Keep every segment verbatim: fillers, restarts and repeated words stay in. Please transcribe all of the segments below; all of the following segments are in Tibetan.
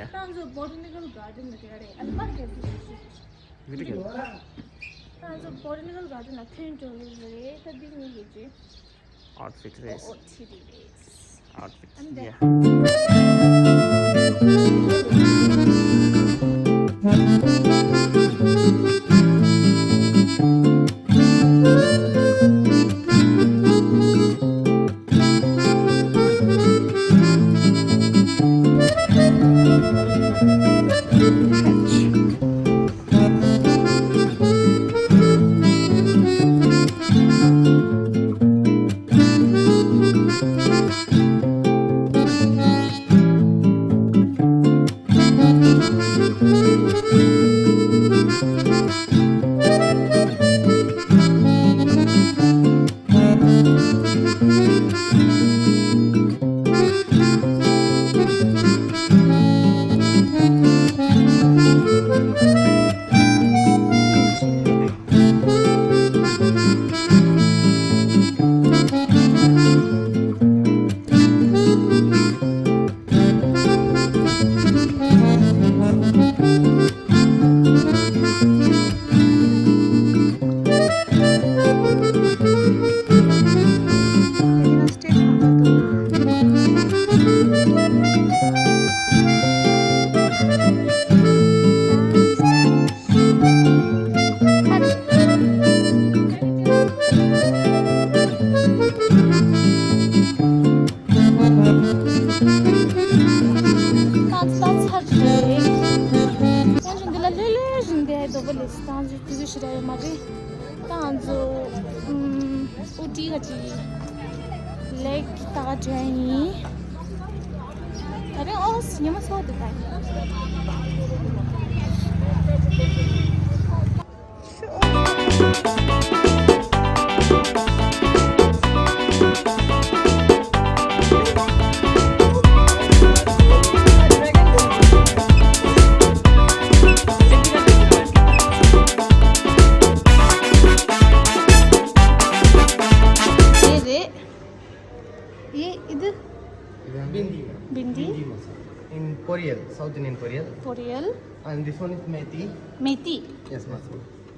ད་ང་ཚོ་Botanical Garden ལ་དེ་རེད། ཨ་ནི་པར་ག་རེ་ཞིག་ཡོད་རེད། ད་ང་ཚོ་Botanical Garden ལ་ཐོན་འགྲོ་གི་རེད། ད་འདི་གཉིས་ཀྱི་ཅི། Outfit རེད། ཨོ་ཨོ་ཐི་རི་རེད། Outfit. ཨ་ནི་yeah. ཏང་ཙི་ཏང་ཚར་རེད། ཡང་འདི་ལ་ལྷོད་ལྷོད་བཞིན་བསྡད་འདུག་པ་ལས་ཏང་ཙི་དུས་ཚོད་ཞིག་རག་ཡོད་མ་རེད། ད་ང་ཚོ་ཨུ་ཊི་ག་ཅིག་ལེག་ལྟ་ག་འགྲོ་ཡ་ཡིན། ད་རིང་ཨོ་སི་ཉི་མ་ཚོགས་འདུག་ད། དེ་རེད། ཡེ། འདི། Bindi. Bindi. Bindi masala. In Poriyal, South Indian Poriyal. Poriyal. And this one is methi. Methi. Yes, ma'am.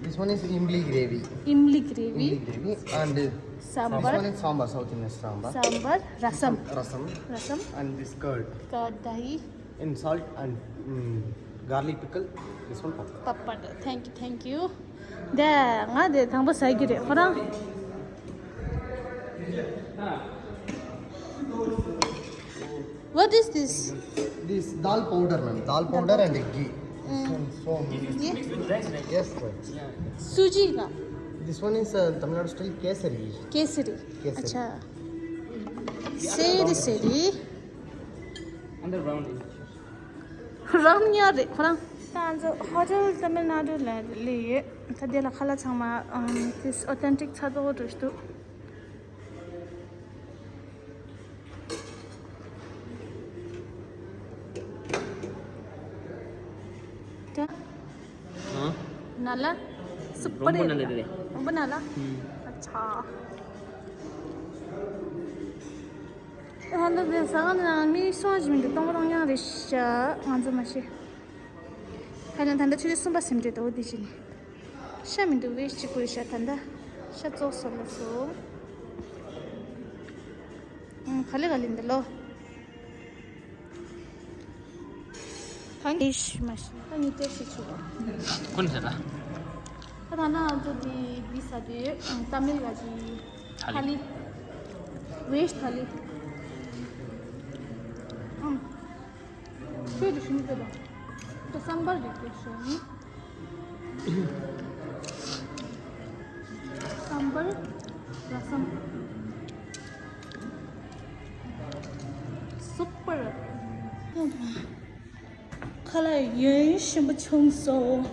This one is imli gravy. Imli gravy. Imli gravy. And this one is sambar, South Indian sambar. Sambar. Rasam. Rasam. Rasam. And this curd. Curd, dahi. In salt and, mm, garlic pickle, this one papad. Papad. Thank you, thank you. ད་ང་དེ་དང་པོ་ཟ་གི་རེད། ཁོ་རང་། What is this? This dal powder, ma'am. Dal powder and ghee. This one so mixed. Yes, sir. Suji ka? This one is, uh, Tamil Nadu style kesari. Kesari. Kesari. Acha. Seri seri. Under brown. རང་ཉར་རེད་ཁོ་རང་། ད་ང་ཚོ་ཧོ་ཊེལ་ཏ་མིལ་ནཱ་ཌུ་ལ་སླེབས་ཡོད། ད་དེ་ལ་ཁ་ལག་ཚང་མ་ཨམ་ཏིས་ཨོ་ཐེན་ཊིག་ཚ་ཏོག་འགྲོ་ཞིག་འདུག་ད་ཨ། ན་ལ་སུ་པར་རོམ་པོ་ན་ལ་རེད། རེད། རོམ་པོ་ན་ལ། ཨུམ། ཨ་ཆ། ད་ལྟ་དེ་ཟ་ཁང་ནང་མི་སུ་ཡང་ཞིག་མི་འདུག་སྟོང་པ་སྟོང་རྐྱང་རེད་ཤག་ང་ཚོ་མ་ཤེས། ཁ་ལན་ད་ལྟ་ཆུ་ཚོད་གསུམ་པ་ཟིན་འདྲ་འདུག་དེ་བཞིན་ཤ་མི་འདུག་ཝེ་ཤི་གཅིག་པུ་རེད་ཤག་ད་ལྟ་ཤ་བཙོག་སོང་ལ་སོང་། ཨང་། ག་ལེ་ག་ལེ་འདི་ལོ། ད་ངས་མ་ཤེས། ད་ངས་ཏོག་ཙམ་ཆུ་བ། ཀུན་ཟེར་ལ། ད་ད་ན་ང་ཚོ་དེ་འདི་ཟ་དུས་ཏ་མིལ་ག་ཅི། ཐ་ལི། ཐ་ལི། ཝེ་ཤི་ཐ་ལི། ཨང་། ཁྱོད་ཀྱི་ཤིང་ཏོག་དང་། ད་སམ་བར་རིགས་དེ་ཤོག་ནི། སམ་བར། ར་སམ། སུ་པར། ཁ་ལག་ཡོན་ཞིམ་པོ་བྱུང་སོང་།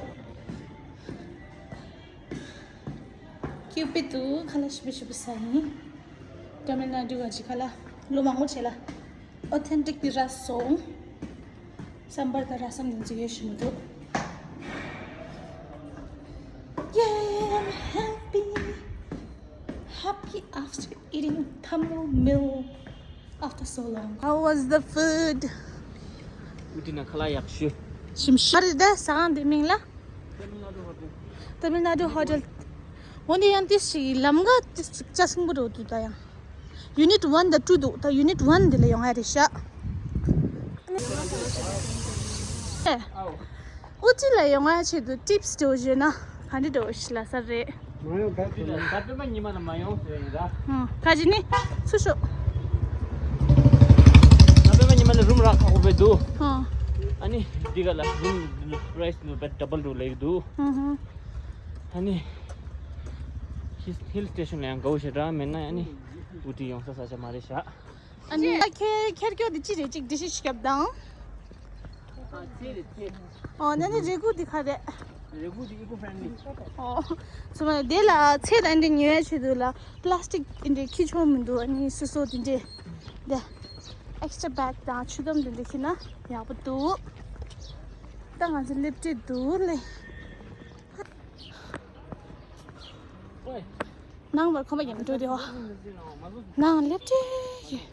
ཀྱུ་པི་ཏུ་ཁ་ལག་ཞིམ་པོ་ཞིམ་པོ་ཟ་ཡིན། ཏ་མིལ་ནཱ་ཌུ་བ་ཅི་ཁ་ལག་ལོ་མང་པོ་བྱས་ལ། ཨོ་ཐེན་ཊིག་དེ་རག་སོང་། སམ་བར་དང་ར་སམ་དེ་ཚོ་ཡོད་ཞིམ་པོ་འདུག Yay, I'm happy. Happy after eating Tamil meal after so long. How was the food? ཨུ་ཏི་ན་ཁ་ལག་ཡག་ཤོས། ཞིམ་ཤོས་རེད་ད། ཟ་ཁང་དེ་མིང་ལ། Tamil Nadu Hotel. འོ་འདི་ཡང་ཏིས་ཞིག་ལམ་ཀ་ཏིས་ཅ་སིང་པོ་རོ་དུ་ད་ཡང་། Unit one དང་two འདུག་ད་Unit one འདི་ལ་ཡོང་ཡ་རེད་ཤག་ཨུ་ཅི་ལ་ཡོང་ང་ཆེད་དུ་ཊིབ་སི་འདྲ་བོ་བརྗོད་ན་ག་འདྲ་འདྲ་བོ་ཞིག་ལ་ས་རེད། མ་ཡོང་ག་ཚོད་ལ། ད་པད་མ་ཉི་མ་ལ་མ་ཡོང་ཟེར་ཡིན་ར། ཧ། ཁ་ཅིག་ནི་སུ་ཤོག་ད་པད་མ་ཉི་མ་ལ་རུམ་རག་ཁག་པོ་བས་འདུག་ཧ། ཨ་ནི་འདི་ག་ལ་རུམ་པ་རའི་སི་ནུ་བེད་ཌབ་བལ་འགྲོ་ལེགས་འདུག་ཧ་ཧ། ཨ་ནི་ཧིལ་ཧིལ་སི་ཊེ་ཤན་ལ་ཡང་དགའ་བོ་ཞེ་དྲག་མེད་ན་ཨ་ནི་ཨུ་ཏི་ཡོང་ས་ས་ཆ་མ་རེད་ཤག་ཨ་ནི་ཁྱེར་ཁྱེར་སྐྱོ་འདི་ཅི་རེད་ཅིག་འདི་ཤི་ཤི་སྐྱབས་དང་། ཨ་ཚེ་རེད་ཚེ། ཨོ་ན་ནི་རེ་གུ་འདི་ཁ་རེད། རེ་གུ་འདི་ཨི་ཀོ་ཕ་རེན་ལི། ཨོ། སོ་མ་དེ་ལ་ཚེ་དང་འདི་ཉོ་ཡ་ཆེད་དུ་ལ་པ་ལ་སི་ཊིག་འདི་ཁྱི་ཆོག་མི་འདུག་ཨ་ནི་སོ་སོ་དེ་འདྲས། དེ་ཨེག་སི་ཊ་ར་བེག་དང་ཆུ་དམ་དེ་འདྲས་ཁྱི་ན་ཡག་པོ་འདུག་ད་ང་ཚོ་སླེབས་བྲིས་འདུག་ལེ། ནང་བར་ཁོམ་པ་ཡིན་འགྲོ་དེ་བ། ནང་སླེབས་བྲིས་ཡོད།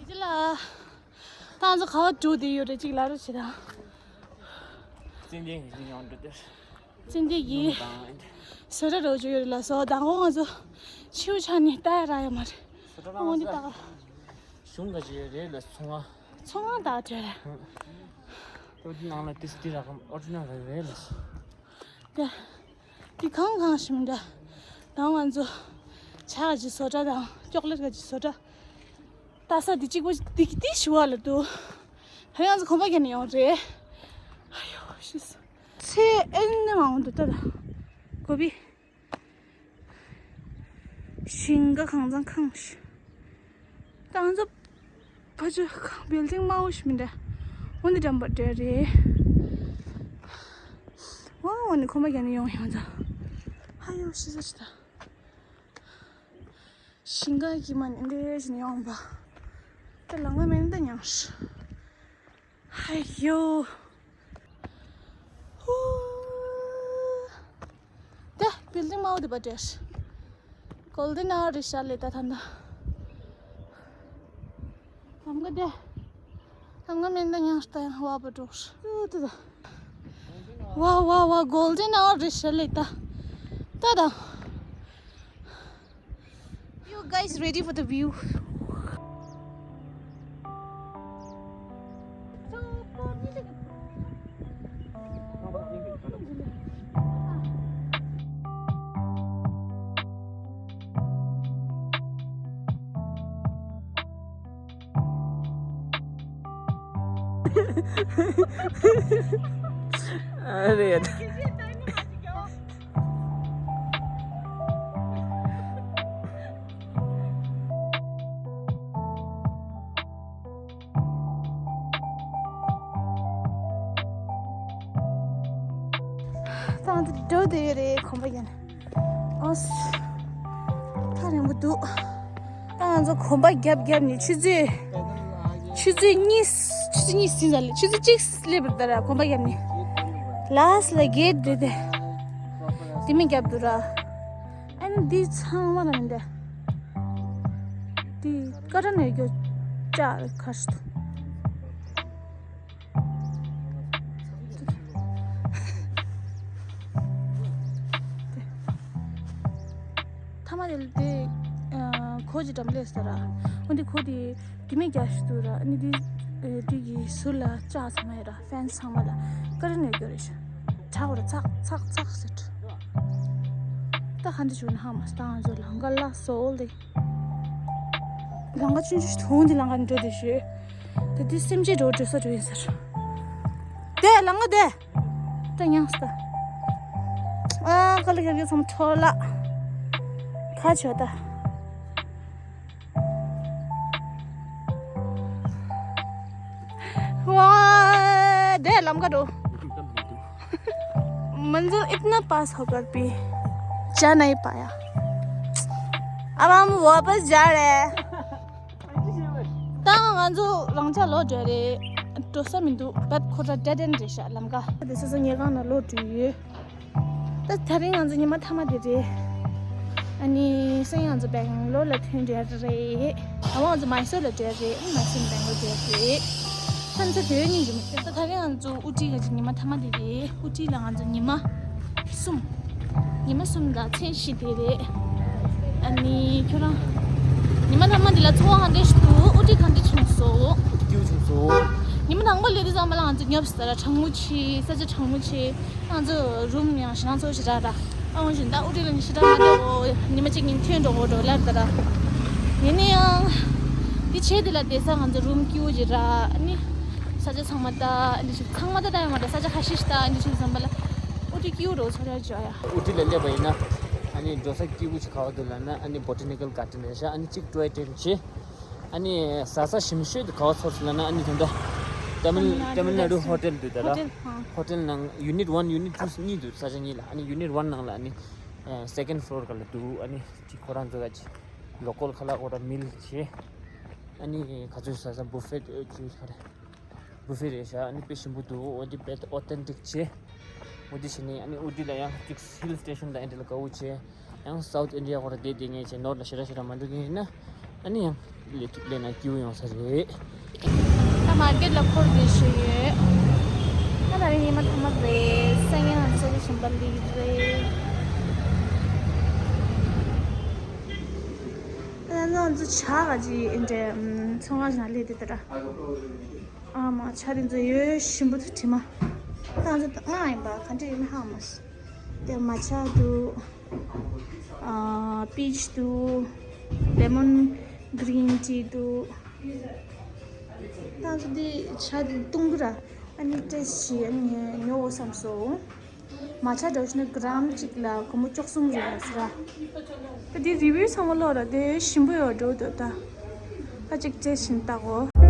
དེ་ལ། ད་ང་ཚོ་ག་བ་འགྲོ་དེ་ཡོད་རེད་ཅིག་ལ་རུ་ཆེ་དང་། ཙན་དན་གྱི་ཡང་འགྲོ་དེར། ཙན་དན་གྱི་ནུ་དང་། སོ་ར་རོ་ཅོ་ཡོད་རེད་ལ་སོ་དང་གོ་ང་ཚོ་ཆིའུ་ཆ་ནི་ལྟ་ཡ་ར་ཡོད་མ་རེད། སོ་ར་ཨོ་འདི་ལྟ། གཞུང་ག་ཅི་རེད་ལ་ཚོང་ང་། ཚོང་ང་ད་དྲ། ཏོ་དེ་ནང་ལ་ཏིས་ཏི་ར་གམ་ཨོ་ཏི་ན་རེ་རེ་ལ། དེ། དེ་གང་གང་ཞིམ་འདྲ། དང་ང་ཚོ་ཇ་ག་ཅི་སོ་ཏྲ་དང་ཅོག་ལེ་ཊི་ག་ཅི་སོ་ཏྲ། ལྟ་ས་དེ་གཅིག་པོ་དེ་དེ་ཞུ་བ་ལ་འདུག་ད་ང་ཚོ་གོམ་པ་རྒྱག་ནས་ཡོང་རེད། ཨ་ཡོ་ཤི་སོ། ཚེ་ཨེ་ནི་མ་འོང་འདུག་ད་ལ། གོ་བི། ཞིང་ཁ་གང་ཚང་ཁང་ཞིག་ད་ང་ཚོ་ཕ་ཆུ་ཁང་བིལ་ཌིང་དམའ་བོ་ཞིག་མི་འདྲ། འོ་འདི་འགྲམ་པ་འདྲ་རེད། འོ་འོ་ནི་ཁོ་མ་རྒྱ་ནི་ཡོང་ཡོང་ཙང་། ཧ་ཡོ་ཤི་ས་ཆི་ད། ཞིང་ཁ་གི་མ་ནི་འདྲ་ཞིག་ནི་ཡོང་པ། ད་ལང་ང་མེད་ན་ད་ཉང་ཤི། ཧ་ཡོ། ཧུ། དེ་བིལ་ཌིང་དམའ་བོ་དེ་པ་འདྲ། གོལ་ཌེན་ཨ་ཝར་རེད་ཤག་ལེ་ད་ད་ད། ལམ་ཀ་དེ། ལམ་ཀ་མེད་ན་ཡང་ལྟ་ཡང་བ་པ་འགྲོ། ཨུ་ཏུ་ད། ཝ་ཝ་ཝ་གོལ་ཌེན་ཨ་ཝར་རེད་ཤག་ལེ་ད། ད་ད། You guys ready for the view? ཨ་རེད། ད་ང་ཚོ་འགྲོ་བསྡད་ཡོད་རེད་གོམ་པ་རྒྱབ་ནས། ཨོ་སི། ཐག་རིང་པོ་འདུག་ད་ང་ཚོ་གོམ་པ་རྒྱབ་རྒྱབ་ནས་ཆུ་ཚོད། ཆུ་ཚོད་གཉིས། ཆུ་ཚོད་གཉིས་ཟིན་ཙམ་ལས་ཆུ་ཚོད་གཅིག་སླེབས་པ་རེད་ད་ར་གོམ་པ་རྒྱབ་ནས། ལ་སི་ལ་གེ་ཊི་རེད་དེ། དེ་མིན་རྒྱབ་འདུག་ར། ཨ་ནི་འདི་ཚང་མ་ལ་མི་འདྲ། འདི་ཀ་ཊ་ནས་རྒྱུ་ལྕགས་ཁ་ཤི་འདུག་ཐ་མ་དེ་དེ་ཁོ་ཅི་འགྲམ་ལས་ཟེར་ར། འོ་འདི་ཁོ་དེ་དེ་མིན་རྒྱ་ཤི་འདུག་ར། ཨ་ནི་འདི་འདི་གི་ཟུར་ལ་ལྕགས་ཚང་མ་ཡོད་ར། ཕེན་སི་ཚང་མ་ལ་ཀ་ཊ་ནས་རྒྱུ་རེད་ཤག་ཁྲག་བར་ཚག་ཚག་ཚག་ཟེར། ད་ག་འདྲ་བྱུང་ན་ཧ་མ་སྟངས་ཚོ་ལང་ཀ་ལ་སོལ་དེ། ལང་ཀ་ཆུང་ཆུང་ཐུང་དེ་ལང་ཀ་འགྲོ་དེ་ཞུ། ད་དེ་སེམས་ཅན་འགྲོ་འགྲོ་ས་འགྲོ་ཡིན་ཟེར། དེ་ལང་ཀ་དེ། ད་ཉངས་ད། ཨ་ཀ་ལི་ཀ་གི་ཚོམ་འཕྲོ་ལ། ཁ་ཆོ་ད། वाह, दे लमका दो। मंजिल इतना पास होकर भी जा नहीं पाया। अब हम वापस जा रहे हैं। ད་ང་ཚོ་རང་ཅག་ལོག་འགྲོ་རེད། འགྲོ་ས་མི་འདུག་བད་ཁོ་ར་ཌེཌ་ཨེན་ཌི་རེད་ཤག་ལམ་ཀ་དེ་སོ་སོ་ཉལ་ཁང་ནང་ལོག་འགྲོ་ཡོད། ད་དེ་རིང་ང་ཚོ་ཉི་མ་མཐའ་མ་དེ་རེད། ཨ་ནི་ སང་ཉིན་ང་ཚོ་སྦེང་ལོར་ལ་ཐོན་འགྲོ་ཡ་རེད། ད་ང་ཚོ་མའི་སོར་ལ་འགྲོ་ཡ་རེད། མའི་སོར་ནས་སྦེང་ལོར་འགྲོ་ཡ་རེད། ཁྱོད་ཚོ་དེ་རིང་ཉིན་རྒྱུན་མ་ཟེར། ད་དེ་རིང་ང་ཚོ་ཨུ་ཊི་ག་ཅིག་ཉི་མ་མཐའ་མ་དེ་རེད། ཨུ་ཊི་ལ་ང་ཚོ་ཉི་མ་གསུམ། ཉི་མ་གསུམ་དང་མཚན་བཞི་དེ་རེད། ཨ་ནི་ཁྱོད་རང་ཉི་མ་མཐའ་མ་དེ་ལ་ཚོར་བ་ག་འདྲ་ཞིག་འདུག་ཨུ་ཊི་ག་འདྲ་བྱུང་སོང་། ཨུ་ཊི་སྐྱིད་པོ་བྱུང་སོང་། ཉི་མ་དང་པོ་སླེབས་དུས་ཙམ་པ་ལ་ང་ཚོ་ཉོབ་སོང་། ད་ར་གྲང་མོ་ཆེ། ས་ཆ་གྲང་མོ་ཆེ། ང་ཚོ་རུམ་ཡང་ཞེ་དྲག་ཚོར་ཞེ་དྲག་ར། ཨ་འོན་ཞིག་ད་ཨུ་ཊི་ལ་ནི་ཞེ་དྲག་མ་བདེ་འོ། ཉི་མ་གཅིག་ཉིན་ཐོན་འགྲོ་འོ་འགྲོ་ལར་ད་ར། ཡིན་ན་ཡང་། འདི་བྱས་དེ་ལ་བསྡད་ས་ང་ཚོ་རུམ་སྐྱིད་པོ་ཅིག་ར། ཨ་ནི། ས་ཆ་ཚང་མ་ད་འདི་ཞིག་ཚང་མ་ད་ད་ཡང་མ་རེད། ས་ཆ་ཁ་ཤས་ཤིག་ད་འདི་ཞིག་ཙམ་པ་ལ། ཨུ་ཊི་སྐྱིད་པོ་འགྲོ་ཚོར་ཡ་ཅིག་ཡོད་ཡ། ཨུ་ཊི་ལ་སླེབས་པ་ཡིན་ན། ཨ་ནི་འགྲོ་ས་སྐྱིད་པོ་ཅིག་ག་བ་འདུག་ལབ་ན། ཨ་ནི་Botanical Garden་རེད་ཤག་ཨ་ནི་གཅིག་Toy Train་བྱས། ཨ་ནི་གཟའ་གཟའ་ཞིམ་ཤོས་དེ་ག་བ་ཚོར་སོང་ལབ་ན། ཨ་ནི་དོན་དག་ཏ་མིལ་ཏ་མིལ་ནཱ་ཌུ་ཧོ་ཊེལ་འདུག་ད་ར། ཧོ་ཊེལ། ཨ། ཧོ་ཊེལ་ནང་Unit One Unit Two་གཉིས་འདུག་ས་ཆ་གཉིས་ལ། ཨ་ནི་Unit One་ནང་ལ་ཨ་ནི་Second Floor་སྒང་ལ་འདུག་ཨ་ནི་ཅིག་ཁོ་རང་ཚོ་ག་ཅིག་ལོ་ཀལ་ཁ་ལག་ཁོ་རང་མིལ་བྱས། ཨ་ནི་ག་ཚོད་ཟ་ས་བུ་ཕེ་ཅིག་ག་རེ། བུ་ཕེ་རེད་ཤག་ཨ་ནི་དཔེ་ཞིམ་པོ་འདུག་འོ་འདི་དཔེ་ཨོ་ཐེན་ཊིག་བྱས། འོ་འདི་བྱས་ནས་ཨ་ནི་ཨུ་ཊི་ལ་ཡང་ཅིག་Hill Station་དང་ཨེ་འདྲ་ལ་དགའ་བོ་བྱས། ཡང་South India་ཁོ་ར་བསྡད་བསྡད་མཁན་བྱས། North་ལ་ཞེ་དྲག་ཞེ་དྲག་མ་འགྲོ་མཁན་ཡིན་ན། ཨ་ནི་ཡང་སླེབས་ཐུབ་སླེབས་ན་སྐྱིད་པོ་ཡོང་ས་རེད། ད་མར་ཀེཊ་ལ་འཁོར་བསྡད་བཞིན་ཡོད། ད་ད་རེས་ཉི་མ་མཐའ་མ་རེད། སང་ཉིན་ང་ཚོ་གི་ཞིང་པ་ལིག་རེད། ད་ང་ཚོ་ཇ་ག་ཅིག་ཨེ་འདྲ་ཚོང་ཁང་ཞིག་ནང་སླེབས་བསྡད་ད་ར། ཨ་མ་ཇ་དེ་ཚོ་ཡོད་ཞིམ་པོ་འདུག་དྲི་མ། ད་ང་ཚོ་ལྔ་ཡིན་པ་ག་འདྲ་ཡིན་མིན་ཧ་གོ་མ་སོང་། དེ་མ་ཇ་འདུག་ཨ། པིཆ་འདུག་ལེ་མོན་གྷི་རིན་ཊི་འདུག་ད་ང་ཚོ་འདི་ཇ་འདི་བཏུང་གི་ར། ཨ་ནི་ཊེ་སི་ཊི་བྱས། ཨ་ནི་ཉོ་འོ་བསམ་སོང་། མ་ཇ་འདྲ་བོ་ཞིག་ན་གྷི་རམ་གཅིག་ལ་སྒོར་མོ་བཅུ་གསུམ་རེད་ལབ་སོང་ར། ད་འདི་རི་བིའུ་ཚང་མ་ཀློག་ར། དེ་ཞིམ་པོ་ཡོད་འགྲོ་འདུག་ད་ཁ་ཅིག་ཊེ་སི་ཊི་བྱས་ནས་བལྟ་གོ།